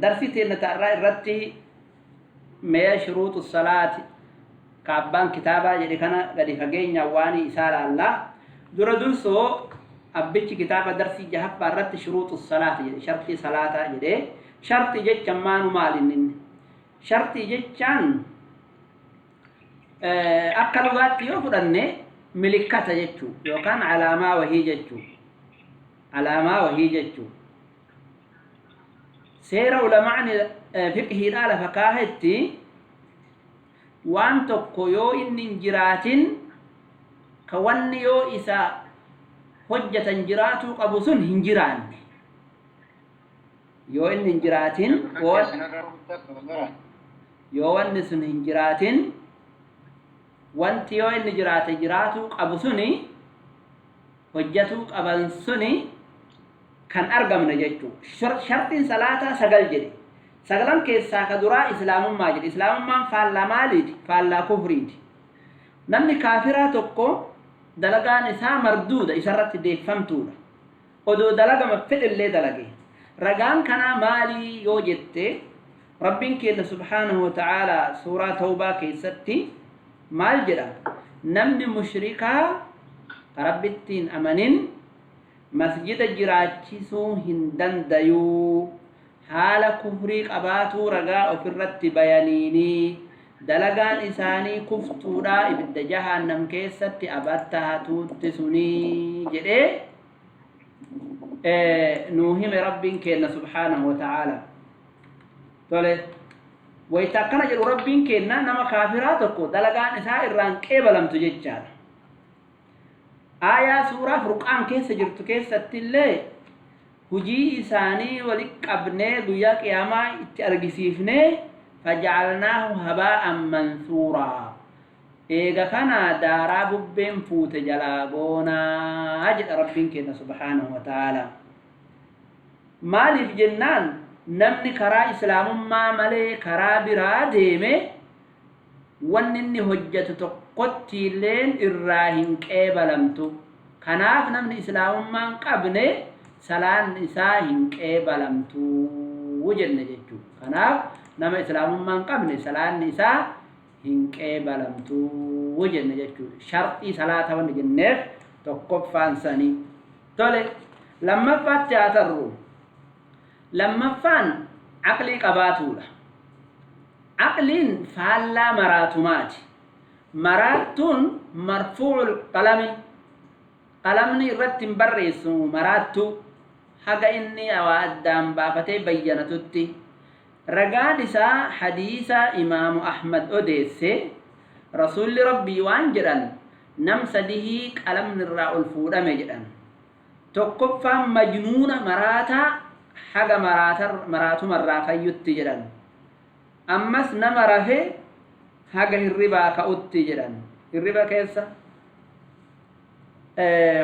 Darsii teenna ta'arraa irratti mee shuruuxu salaati ka abbaan kitaabaa jedhe kana gadi fageenyaan waan isaa laallaa. Dura dursoo abbichi kitaaba darsii jahaffaa irratti shuruuxu salaati jedhe, sharxii salaataa jedhe. Sharxii jechaan maanu maali inni? Sharxii jechaan akka lugaatti yoo fudhanne milikkata jechuu yookaan alaamaa wahii jechuu. Alaamaa wahii jechuu. Seera ulamaani fiqhiidhaa lafa kaahetti waan tokko yoo inni hin jiraatin ka wanni yoo isa hojjetan jiraatuu qabu sun hin jiraanne. Yoo inni hin jiraatin yoo wanni sun hin jiraatin wanti yoo inni jiraate jiraatuu qabu suni hojjetuu qaban suni kan argamne jechuudha. Shartiin salaataa 9 jedhe. 9 keessaa ka duraa islaamummaa jedhe. Islaamummaan faallaa maaliiti? Faallaa kufriiti. Namni kaafiraa tokko dalagaan isaa marduuda, isarratti deeffamtuudha. Odoo dalagama fedhellee dalage. Ragaan kanaa maalii yoo jette Rabbiin keenya subhaanahu wa ta'aalaa suuraa Tawbaa keessatti maal jedha? Namni mushrikaa ka Rabbittiin amanin masjida jiraachisuu hin dandayuu, haala kufrii qabaatuu ragaa ofirratti bayaniinii dalagaan isaanii kuftuudha, ibidda jahaannam keessatti abattahatuutti sunii jedhee nuu hime Rabbiin keenya subhaanahu wa ta'aalaa. Tole, wayita akkana jedhu Rabbiin keenya nama kaafiraa tokko dalagaan isaa irraan qeebalamtu jechaadha. Aayaa suuraa Furqaan keessa jirtu keessatti illee hujii isaanii walitti qabnee guyyaa qiyaamaa itti argisiifnee faja'alnaahu habaa'an mansuuraa. Eega kana daaraa bubbeen fuute jalaa goonaa jedha Rabbiin keenya subhaanahu wa ta'aalaa. Maaliif jennaan namni karaa islaamummaa malee karaa biraa deeme wanni inni hojjetu tokkotti illeen irraa hin qeebalamtu. Kanaaf namni islaamummaa hin qabne salaan isaa hin qeebalamtu jenne jechuudha. Kanaaf nama islaamummaa hin qabne salaanni isaa hin qeebalamtu jenne jechuudha. Sharxii salaata wanni jenneef tokkoffaan sanii. Tole, lammaffaatti haa tarru. Lammaffaan aqlii qabaatuudha. Aqliin faallaa maraatumaati. Maraattuun marfuucul qalami, qalamni irratti hin barreessu maraattuu haga inni waa addaan baafatee bayyanatutti. Ragaan isaa hadiisa Imaamu Ahmad odeesse, Rasuulli Rabbii waan jedhan, nam sadihii qalamni irraa ol fuudhame jedhan. Tokkoffaan majnuuna maraataa haga maraatumarraa fayyutti jedhan. Ammas nama rafe haga hirribaa ka'utti jedhan. Hirriba keessa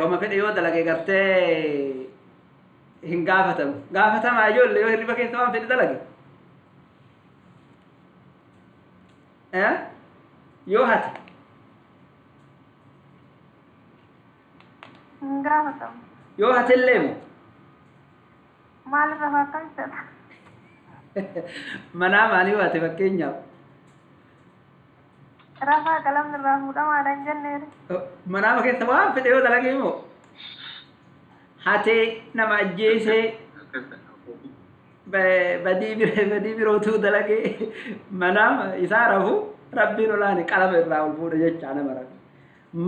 homa fedhe yoo dalage gartee hin gaafatamu. Gaafatamaa ijoollee yoo hirriba keessa waan fedhe dalage? Yoo hate? Hin gaafatamu. Yoo hatellee moo? Maal irra akkamitti hata? Manaa maalii hate fakkeenyaaf? Rafaa qalamni irraa fuudhamaadha hin jenneere. Manaama keessa waan fedhe yoo dalage moo? Hatee, nama ajjeesee, badii birootuu dalagee manaama isaa rafu Rabbiin olaane qalama irraa ol fuudha jechaa nama rafu.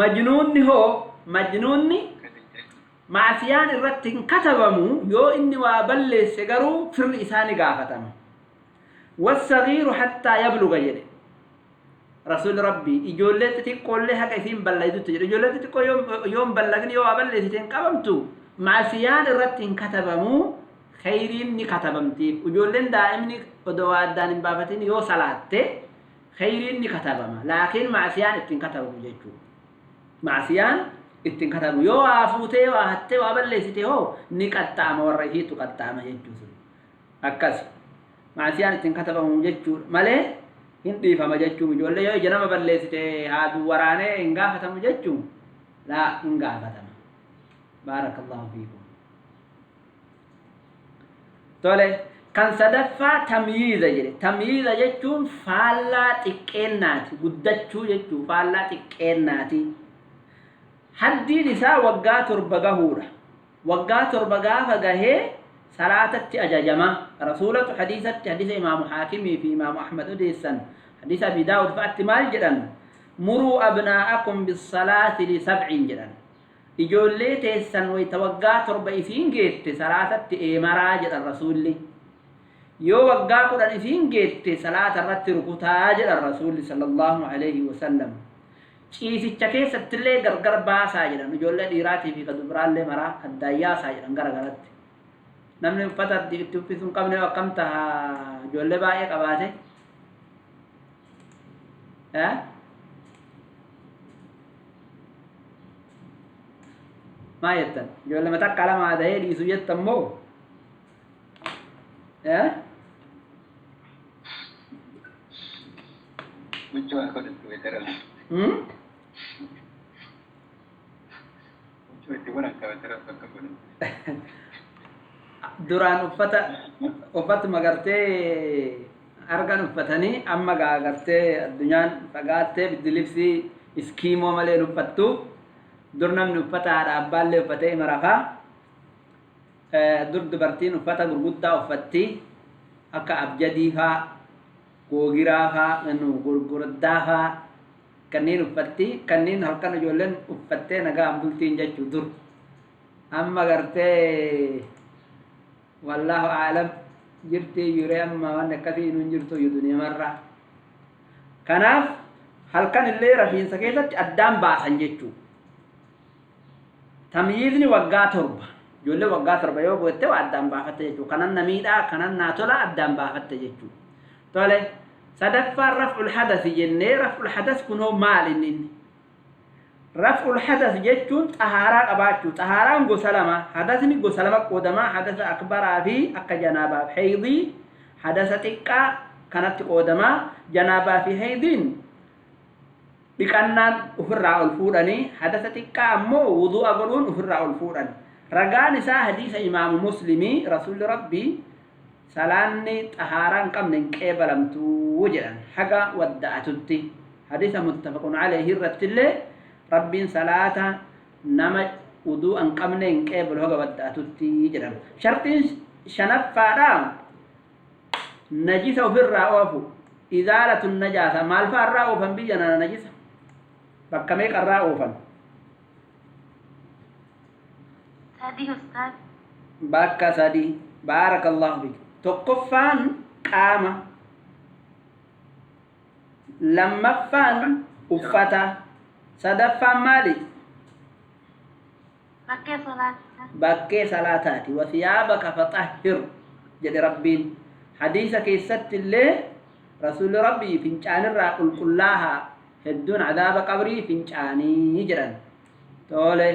Majnuunni hoo, majnuunni maasiyaan irratti hin katabamu, yoo inni waa balleesse garuu firri isaa ni gaafatama. Wassagiiru hattaa yabluga jedhe. Rasuulli Rabbii ijoollee xixiqqoollee haga isiin ballaydutti jedhe. Ijoollee xixiqqoo yoo hin ballagin yoo waa balleessite hin qabamtu. Maasiyaan irratti hin katabamu, kheyriin ni katabamtiif. Ijoolleen daa'imni odoo waa addaan hin baafatin yoo salaatte kheyriin ni katabama. Laakiin maasiyaan ittiin katabamu jechuudha. Maasiyaan ittiin katabamu. Yoo waa fuutee waa hattee waa balleessite hoo ni qaxxaama, warra isiitu qaxxaama jechuudha. Akkas. Maasiyaan ittiin katabamu jechuudha malee hin dhiifama jechuun ijoollee yoo ija nama balleessite haaduu waraanee hin gaafatamu jechuun laa, hin gaafatama. Baarakallahu fiikum. Tole, Kan sadaffaa tamyiiza jedhe. Tamyiiza jechuun faallaa xiqqeennaati, guddachuu jechuu, faallaa xiqqeennaati. Haddiin isaa waggaa 7 gahuudha. Waggaa 7 gaafa gahee salaatatti ajajama. Rasuulatu hadiisatti, hadiisa Imaamu Haakimii fi Imaamu Ahmad odeessan, hadiisa Abi Daawud fa'atti maal jedhan? Muruu abnaa'akum bissalaati li sab'in jedhan. Ijoollee teessan wayta waggaa 7 isiin geette salaatatti eemaraa jedhan Rasuulli. Yoo waggaa 10 isiin geette salaata irratti rukutaa jedhan Rasuulli sallallahu alaihi wasallam. Ciisicha keessattillee gargar baasaa jedhan, ijoollee dhiiraatii fi ka dubraallee maraa addaan yaasaa jedhan gara garatti. Namni uffata itti uffisuu hin qabne akkam taha ijoollee baay'ee qabaate? Maa jettan? Ijoollee takka lama ta'ee dhiisu jettan moo? Huccuu haa godhattu beekara. Huccuu itti godhan qabatee bakka godhan. Duraan uffata uffatuma gartee argan uffatanii, amma gaa gartee addunyaan fagaattee biddilibsii iskiimoo malee uffattu. Dur namni uffata haadha abbaallee uffatee ima rafaa. Dur dubartiin uffata gurguddaa uffatti, akka abjadii faa, googiraa faa, gurguddaa faa kanneen uffatti, kanneen halkan ijoolleen uffattee nagaan bultiin jechuu dur. Amma gartee wallaahu aalam jirti yuree, amma wanni akkasii hin jirtu iyyuu duniyamarraa. Kanaaf halkan illee rafiinsa keessatti addaan baasan jechuu. Tamyiizni waggaa 7, ijoollee waggaa 7 yoo gootte waa addaan baafatte jechuu. Kanan na miidhaa, kanan naa tola addaan baafatte jechuu. Tole, sadaffaan raf'ul hadasi jennee. Raf'ul hadas kunoo maal inni? Raf'ul hadas jechuun xahaaraa qabaachuu. Xahaaraan gosa lama. Hadasni gosa lama qoodamaa: hadasa akbaraa fi akka janaabaaf heydii, hadasa xiqqaa kanatti qoodamaa. Janaabaa fi heydiin dhiqannaan ofirraa ol fuudhanii, hadasa xiqqaa ammoo wudu'a godhuun ofirraa ol fuudhan. Ragaan isaa hadiisa Imaamu Muslimii, Rasuulli Rabbii salaanni xahaaraa hin qabne hin qeebalamtuu jedhan haga wadda'atutti. Hadiisa muttafaqun alayhi irrattillee Rabbiin salaata nama wudu'a hin qabne hin qeebalu haga wadda'atutti jedhan. Sharxiin shanaffaadha najisa ofirraa oofu, izaalatu najaasa. Maal fa'a irraa oofan biyya nana najisa? Bakka meeqa irraa oofan? 3 ustaaz. Bakka 3, baarakallahu fik. Tokkoffaan qaama, lammaffaan uffata, sadaffaan maali? Bakkee salaataa. Bakkee salaataati. Wasiyaabaka faxahhir jedhe Rabbiin. Hadiisa keessatti illee Rasuulli Rabbii fincaanirraa qulqullaahaa, hedduun cadaaba qabrii fincaanii jedhan. Tole,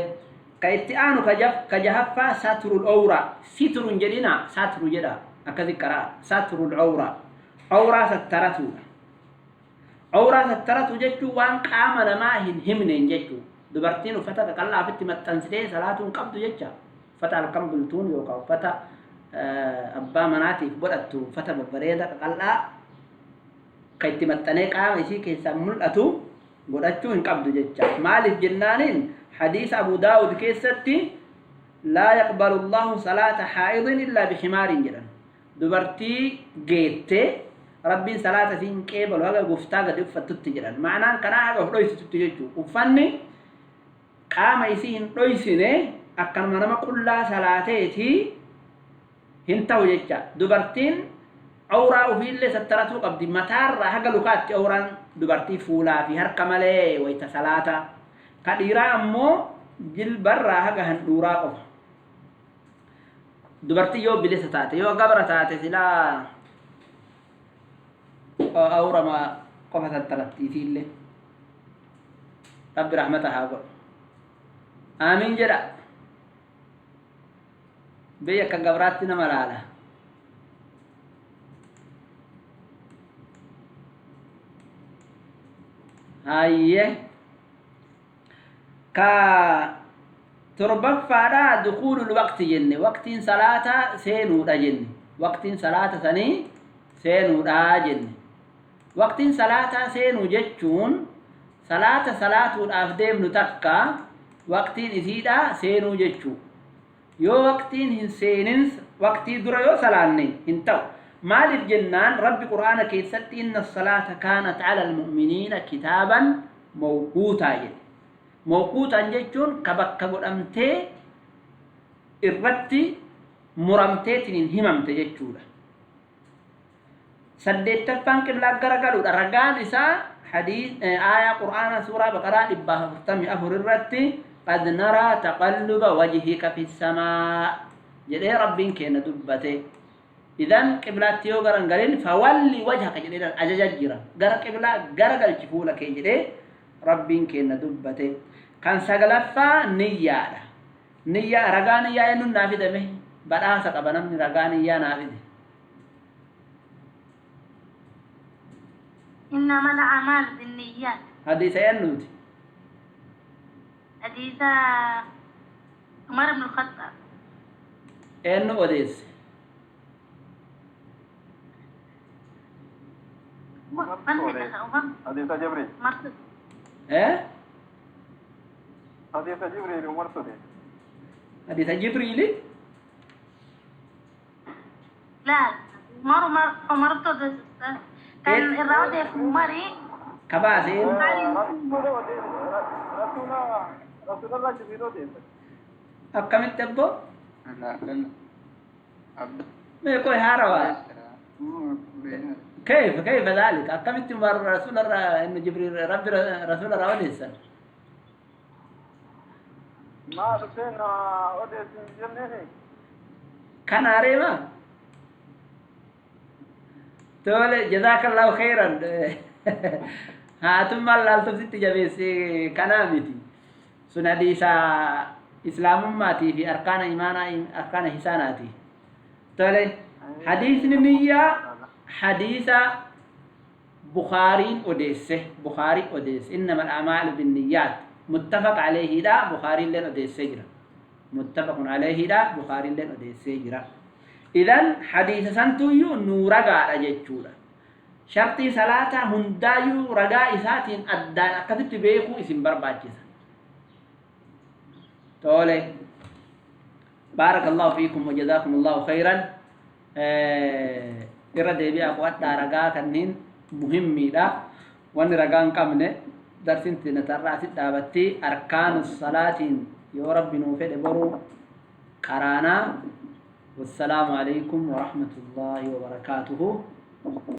ka itti aanu ka jahaffaa satrul owra. Sitrun jedhina, satru jedha, akkasi qaraa. Satrul owra, owraa sattaratuudha. Owraa sattaratu jechuun waan qaama namaa hin himneen jechuu. Dubartiin uffata qaqallaa ofitti maxxansitee salaatuu hin qabdu jecha. Uffata halkan bultuun yookaan uffata abbaa manaatiif godhattu, uffata babbareeda qaqallaa ka itti maxxanee qaama isii keessaa mul'atu godhachuu hin qabdu jecha. Maaliif jennaaniin, hadiisa Abu Daawud keessatti laa yaqbalu Allahu salaata haa'idin illaa bihimaarin jedhan. Dubartii geette Rabbiin salaata isii hin qeebalu haga guftaa gadi uffattutti jedhan. Ma'anaan kanaa haga of dhoysitutti jechuu. Uffanni qaama isii hin dhoysine akkanuma nama qullaa salaateeti hin ta'u jecha. Dubartiin awraa ofiillee sattaratuu qabdi. Mataarraa haga lukaatti awraan dubartii fuulaa fi harka malee wayta salaata. Ka dhiiraa ammoo jilbarraa haga handhuuraa qofa. Dubartii yoo bilisa taate, yoo gabra taate silaa awrama qofa sattaratti isiillee. Rabbi rahmata haa godhu. Aamiin jedha. Biyya akka gabraatti nama laala. Hayyee, ka torbaffaadha dukuulul waqti jenne, waqtiin salaataa seenuudha jenne. Waqtiin salaata sanii seenuudhaa jenne. Waqtiin salaataa seenuu jechuun salaata salaatuudhaaf deemnu takka waqtiin isiidhaa seenuu jechuu. Yoo waqtiin hin seenin waqtii dura yoo salaanne hin ta'u. Maaliif jennaan Rabbi Qur'aana keessatti inna salaata kaanat ala almu'miniina kitaaban mawquutaa jedhe. Mawquutaan jechuun ka bakka godhamtee irratti muramteetiin hin himamte jechuudha. Saddeettaffaan qiblaa garagaluudha. Ragaan isaa hadiis aayaa Qur'aana suuraa Baqaraa 144 irratti qad naraa taqalluba wajhika fi samaa jedhee Rabbiin keenya dubbate. Idan qiblaatti yoo garan galin fawalli wajhaka jedhee ajaja jira. Gara qiblaa garagalchi fuula kee jedhee Rabbiin keenya dubbate. Kan sagalaffaa niyyaadha. Niyyaa ragaa niyyaa eenyuun naa fidame? Badhaasa qaba namni ragaa niyyaa naa fide. إنما الأعمال بالنيات. Hadiisa eenyuuti? حديث عمر بن الخطاب. Eenyu odeesse? من عمر حديث جبريل. مرت Eh? حديث جبريل عمر سودي. Hadiisa Jibriili? لا، عمر عمر عمر كان الراوي عمري. Kabaase eenyu? رسول رسول الله جبريل odeesse. Akkamitti abboo? لا لا عبد Mee koy haarawaa. كيف كيف ذلك؟ أكملت رسول الله إنه جبريل ربي رسول الله odeessan. ما dhufeen odeessin jenneen. Kan areema? Tole, jazakallahu khairan. Haatummaan laaltofsitti jabeesse kanaa miti. Sun hadiisa islaamummaatii fi arkaana imaanaa arkaana hisaanaati. Tole, hadiisni niyyaa hadiisa Bukhaariin odeesse. Bukhaarii odeesse. Innama al-a'maalu binniyyaat. Muttafaq alayhiidha. Bukhaariilleen odeessee jira. Muttafaqun alayhiidha. Bukhaariilleen odeessee jira. Idan hadiisa santuyyuu nuu ragaadha jechuudha. Shartii salaataa hundaayyuu ragaa isaatiin addaan akkasitti beekuu isin barbaachisa. Tole. Baarakallahu fiikum wa jazaakumullahu khayran. Irra deebi'aa qo'adhaa, ragaa kanneen muhimmiidha. Wanni ragaa hin qabne darsiin tinatarraa asit dhaabatti arkaanu salaatiin yoo Rabbi nuu fedhe boruu qaraanaa. Wassalaamu alaikum wa rahmatullahi wa barakaatuhu.